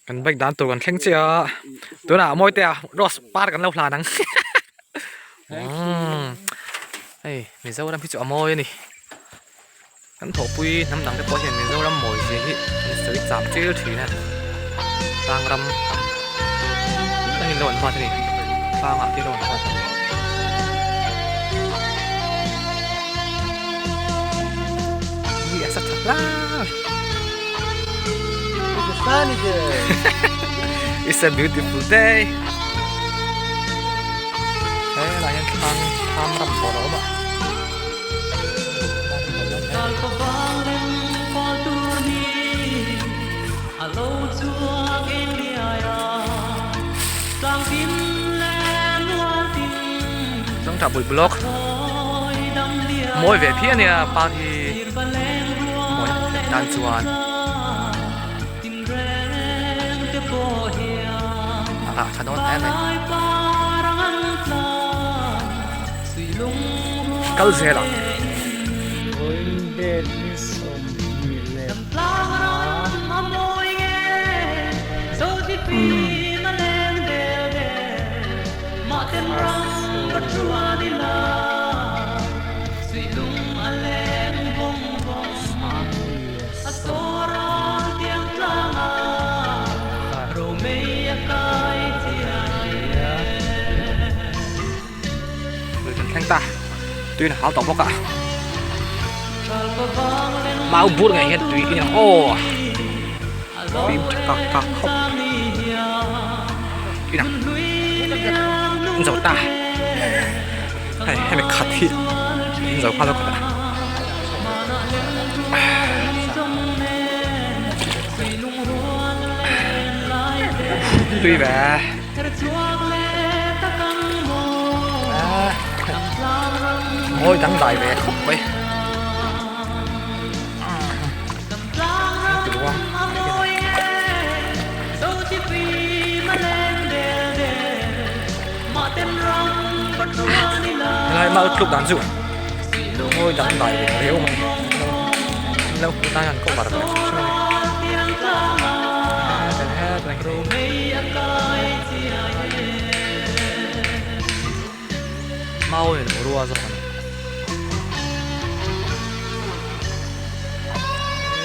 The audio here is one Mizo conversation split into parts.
Kan bike dan tur kan thleng chiah a, tunah Mawitea rose par kan lo hlan ang umm hei Mizoram hi chu a mawi a ni kan thawhpui hnam dang te pawh hian Mizoram mawi zia hi an sawi cham tir thin a tlang ram atangin lo an huat a ni tlangah te lo an huat a ni. It's a sunny day. It's a beautiful day. He lai hian thlang thlam ram pawh a awm a. Changtah bul block mawi ve phian ania park hi. Mawi tan chuan a rah tha dawn hle mai. Kal zel ang. Lui kan thleng ta tuiin a hal tawh bawk a mau bur ngei hian tui in ang aw fim tha kak kak khawp in ang in zo ta hei hemi khat hi in zo nghal a khat a. Tui ve mawi dangdai ve khawp mai. Helai mal tluk dan chu mawi dangdai ve riau mai lo hmu tan an cover ve hrim hrim a ni. Mau in rua zawk a ni.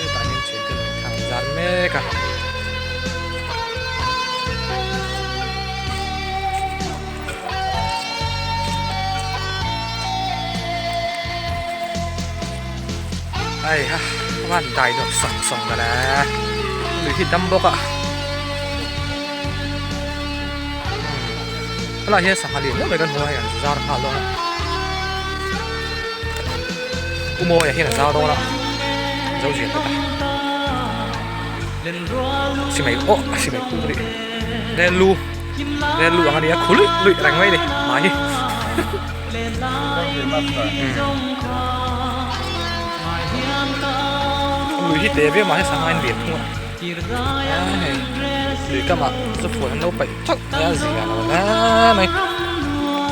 Hetah hian thian te lehkha an zar mek a. Hei ha van dai deuh sawng sawng ta le lui hi dam bawk a helai hian sangha lian deuh mai kan hmu a hei an zar nghal dawn a u mawia hian a zar dawn a zo zia ta simei pawh a simei puk rih rel lu rel lu ang a ni a khu luih luih reng mai a ni hmai hi. Lui hi te viau mahse sangha in lian thung a hei lui kamah chu an lo paih theuh mai a zia lo hle mai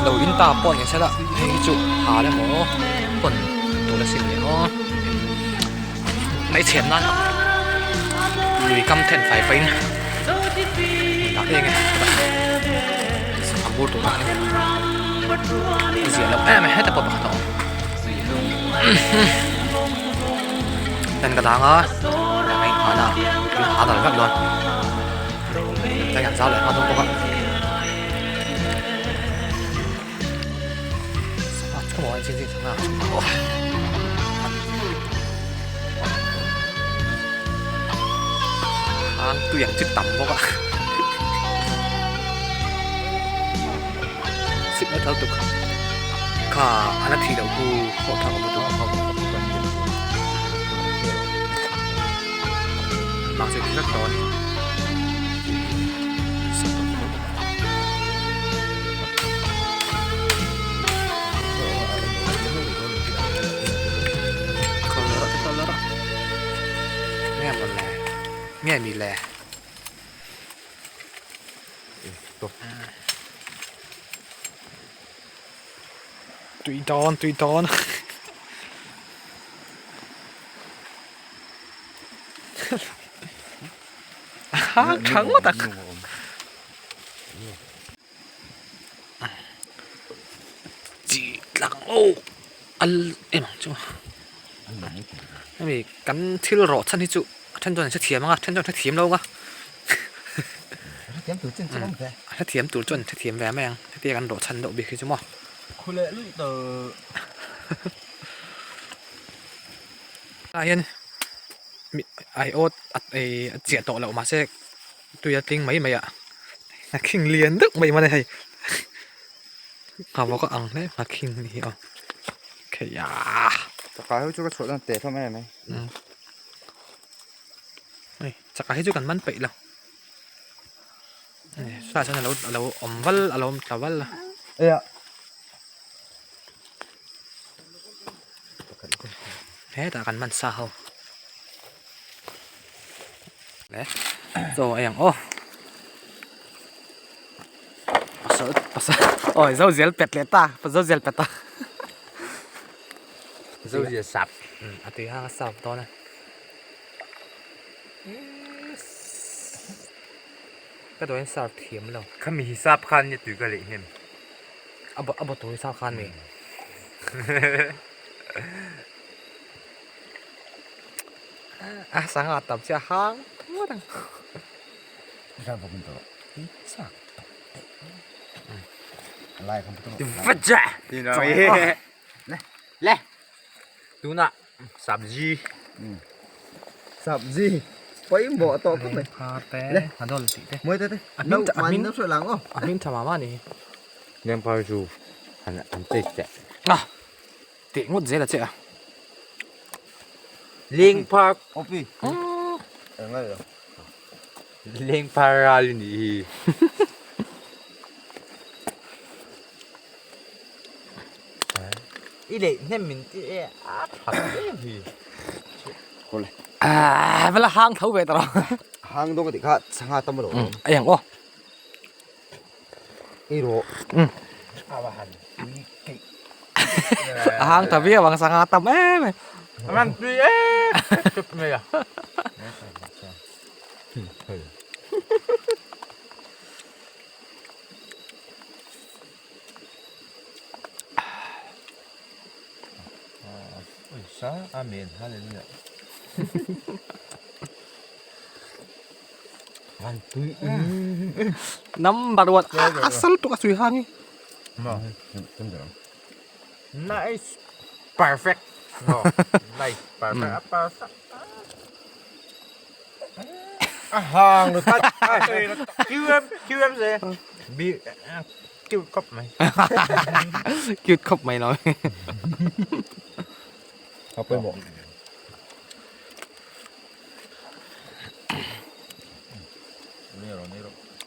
lo in ta pawh ni sela hei hi chu hal emaw hawn tur a sin leh aw hmeichhe nan lui kam then fai fai in dah eng e sangha bur tur ah hian a zia loh em a heta pawh pakhat a awm pen ka dang a a inhah na a ha dal vek dawn ka hian zau leh nghal dawn bawk a sangha chhungah hian chin chin sangha hang tui ang chi tam bawk a sip na thal tuk kha a la thih loh hu khawh thak awm lutuk mahse thi vek tawh a ni. Nge maw le nge ni le. Tui dawn tui dawn. Hang tha ngawt ang. Chi tlang aw al em ang chu hemi kan thil rawh chhan hi chu a then chuan an hrethiam ang a then chuan an hrethiam lo ang a a hrethiam tur chuan an hrethiam ve mai ang hetia kan rawh chhan deuh bik hi chu maw. Tah hian aiawt a chiah tawh loh mahse tui a tling mai mai a nghakhing lian deuh mai man a hei nghavawk a ang hle nghakhing ni hi aw kheia Chakah hi chu ka chhuah dawn teh hlawm em mai hei chakah hi chu kan man peih lo tah chuan alo alo awm val alo awm tla val a. Hetah kan man sa ho le chaw ei ang aw pasal pasal awi zo zel pet leh ta zo zel pet ta zo zel sap a tui hang a sap dawn a ka duh in serve thiam lo khami hisap khan nia tui ka leh hnem a bawt tur hisap khan mi A sangha tam chiah hang ngawt ang. Le tuna sabji sabji pawimawh tawh khawp mai le a dawl tih te mawi te te a hming a hming tha mah mah a ni hi Lengphar chu an taste teh a tih ngawt zel a che a Lengphar opi engai lo Lengphar ral i nih hi I leh hnem min ti e a tha em hi Kawle Ah vela hang tho ve ta rawh Hang dawng ka tih kha sangha tam a lo awm Ei ang aw Ei rawh A hang ta viau ang sangha tam em em An tui em em mai a Number one asal tuk a sui hang hi. Nice perfect no nice perfect perfect a hang được kêu em kêu em gì bị kêu cốc mày Cute khawp mai lo. A pawimawh.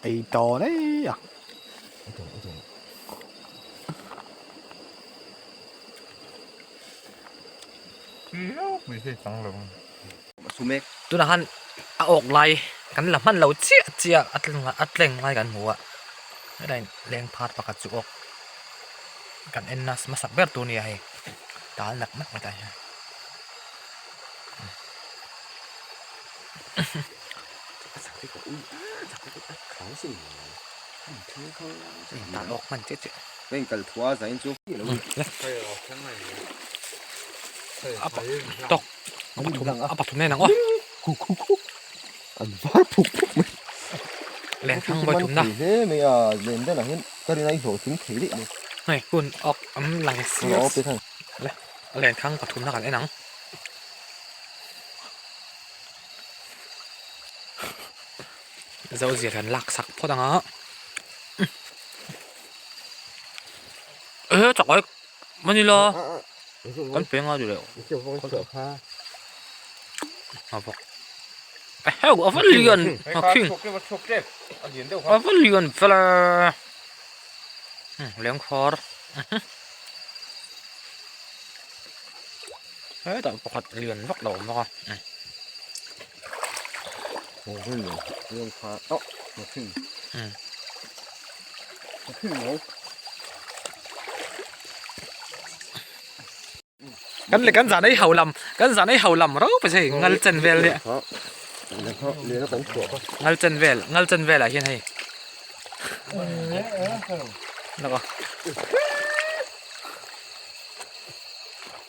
Ei tawh daih a. Tunah khan a awk lai kan la hman lo chiah chiah a tleng a tleng lai kan hmu a helai leng phat pakhat chu awk kan en na hmasak ber tur a ni a hei tal nak nak mai tah hian. Tan awk hman chiah chiah. Tawk a pathum nen ang aw. Lenthang vawi thumna. Hei hun awk an lang siau lenthang pathumna kan en ang. Zo zir han lak sak phawt ang a e chak ai mani la kan peng a duh leh a bawk eheu a va lian a khing a va lian fel e lengkhawr Hetah pakhat lian vak lo a awm bawk a. Kan le kan zan ei ho lam kan zan ei ho lam rau pa che ngal chen vel nia. Ngal chen vel ngal chen velah hian hei lawk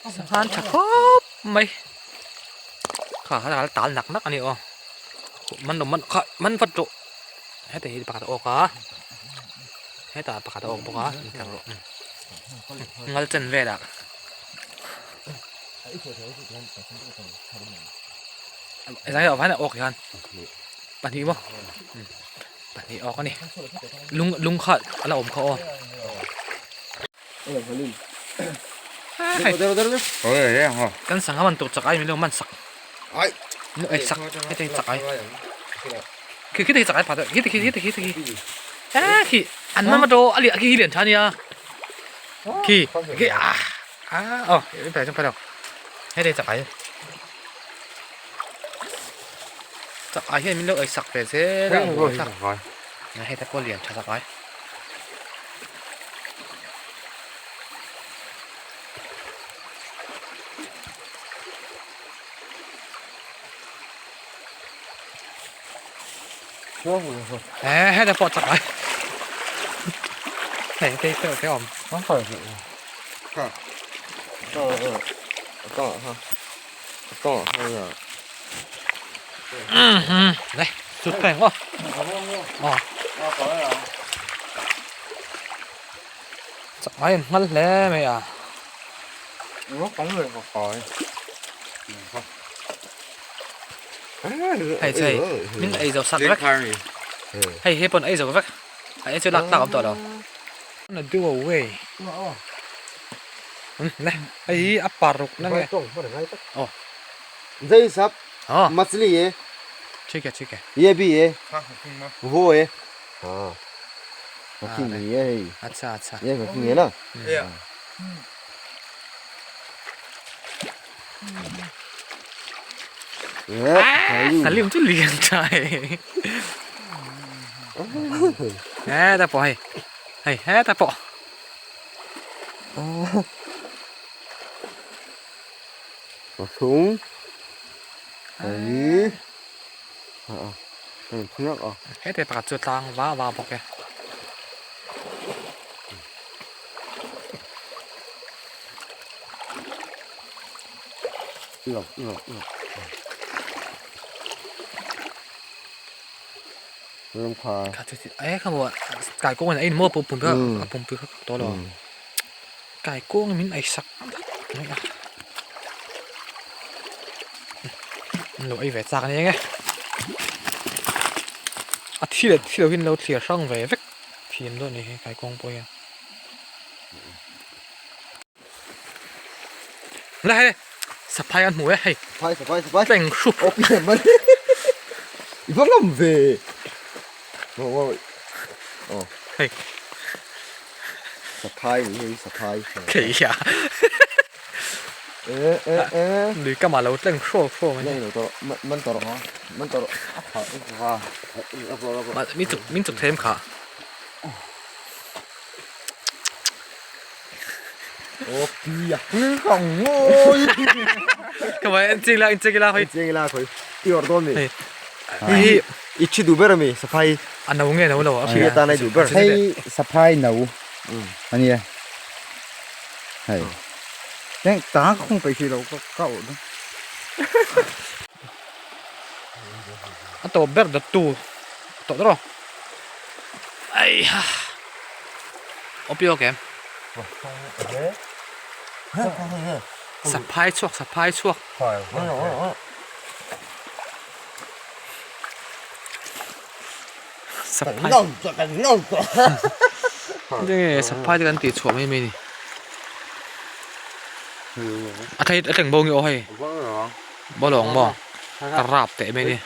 a sanghan tha khawp mai kha kha a tal nak nak a ni aw man lo man kha man vat rawh heta hi pakhat a awk a hetah pakhat a awk bawk a intlar rawh ngal chen velah. Zai ah hian a awk hian pahnih maw pahnih awk a ni lung lung kha a la awm kha aw kan sangha man tur chak ai min lo man sak ai sak heti chak ai khi khi chak ai pha khi khi khi khi khi a khi an man ma to a liah khi hi lian tha nia khi khi a a aw phải không phải đâu hết đây chak ai chak ai hian min lo ei sak ve zel a buai thlak a heta pawh lian tha tak ai e heta pawh chak ai hei te te te awm Đây, chụp cảnh quá. Ờ. Chak mai an hmal hle mai a. Hei chei, min ei zo sak vek. Hei he pawn ei zo vek. Hei chu lak tlak awm tawh lo. Na do away. Le, hei hi a paruk na nge. Aw. Jai sab machli ye. Thik e, thik e. Ye bi ye. Wo ye. Ha. Making ye hei. Acha acha. Ye making ye na. A lim chu lian tha e. Heta pawh hei. Hei heta pawh. Pathum pali Hete pakhat chu tlang va va bawk e. Kha kha maw kai kawng in a in maw pum pum a pumpui kha tawh lo kai kawng min ei sak mai a an lo ei ve chak a ni eng e a thi leh thi lo hi an lo thliar hrang ve vek thiam dawn a ni he kai kawng pawh hian. La hei saphai an hmu e hei saphai saphai saphai tleng hrup aw pi man i va ngam ve wo wo oh hei saphai ni hei saphai khei ya e e e lui kama lo tleng hruak hruak mai leng lo to man to ro man to ro a va ma min chuk min chuk them kha Ka vai en ching la en ching la khoi. Ching la khoi. I or don mi. Hi I chi du ber mi saphai. A no nge no lo a phi ta nai du ber. Hei saphai no. Ani e. Hei. Teng ta không phải khi đâu có cậu đó. A to ber da tu. To ro. Ai ha. Opio kem. Saphai chhuak saphai chhuak. Saphai. Nge saphai te kan tih chhuah mai mai ni. A thei a tleng bo nge aw hei. Bawlawng maw ka rap teh mai ni.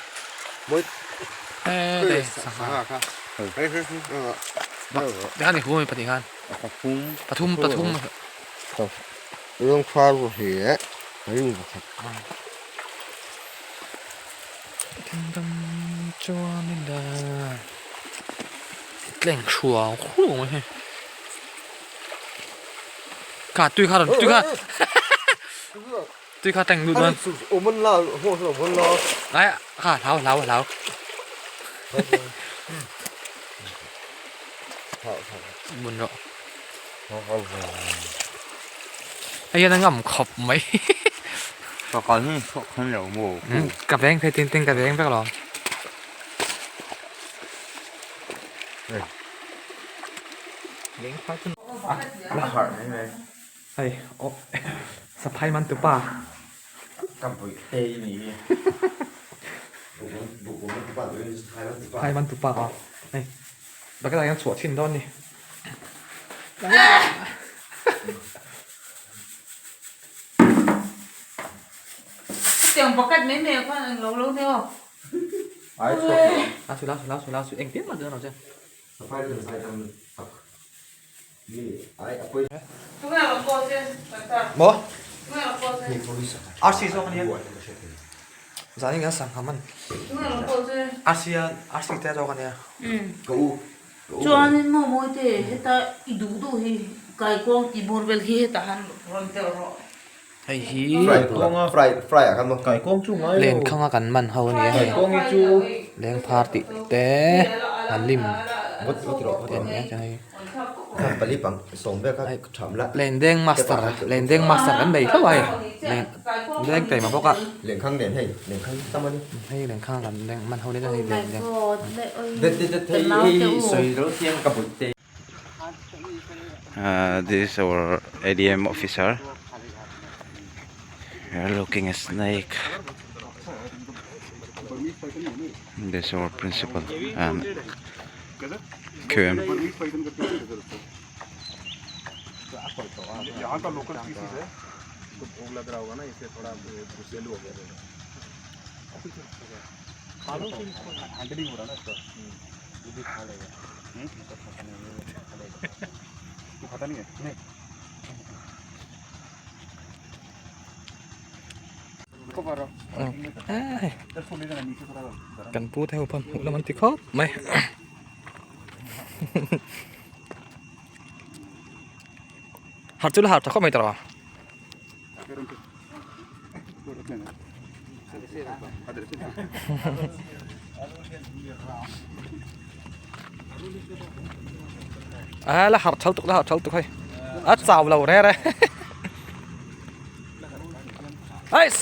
He sangha. Tikhan i hum pahnih khan. Pathum pathum. Rawng khar hi ring pakhat. Dam chuan ila tleng hruau hruau mai hei. Kha tui kha rawn tui kha. Tui kha tank lut dawn. Ai kha hlau hlau hlau. Bun rawh. Hei hian a ngam khawp mai. Ka kal hi chhuak khan lo maw. Ka veng phei tin tin ka veng vek alawm. La harh mai mai. Hei aw saphai man tupa. Ka bawih te i ni hi. Saphai man tupa aw hei bucket ah hian chhuah chhin dawn ni. Hetiang bucket mai mai ah khan englo lo nia aw. Ai chhuak lo. A su la su la su la su engtin mah dawn lo che. Saphai chu saphai tam tak. Maw? Arsi zawk ania. Zanin kan sangha man. Arsi a arsi te zawk ania. Chuanin maw mawite heta i duh duh hi kaikuang tih bawr vel hi hetah han rawn telh rawh. Hei hi lenkhang a kan man ho ania hei lengphar tih te a lim te a ni a chuan hei lendeng master lendeng master kan nei hlauh a hei lendeng taima bawk a hei lenkhang kan man ho ania hei lendeng. This is our A_D_M officer we are looking a snake this is our principal and Q_M. Kan pu te ho pawh hmuh lam an ti khawp mai harh chu la harh tha khawp mai tawh a la harh thal tuk la harh thal tuk hei a chau lo re re ais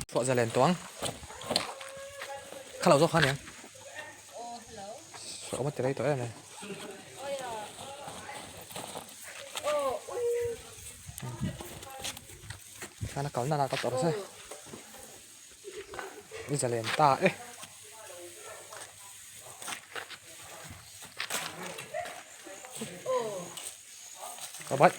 chhuah zalen tawng kha lo zawk kha aniang Awm a ti rei tawh em em. Khana kalna lah ka tawrh se. I zalen ta e. Bye bye.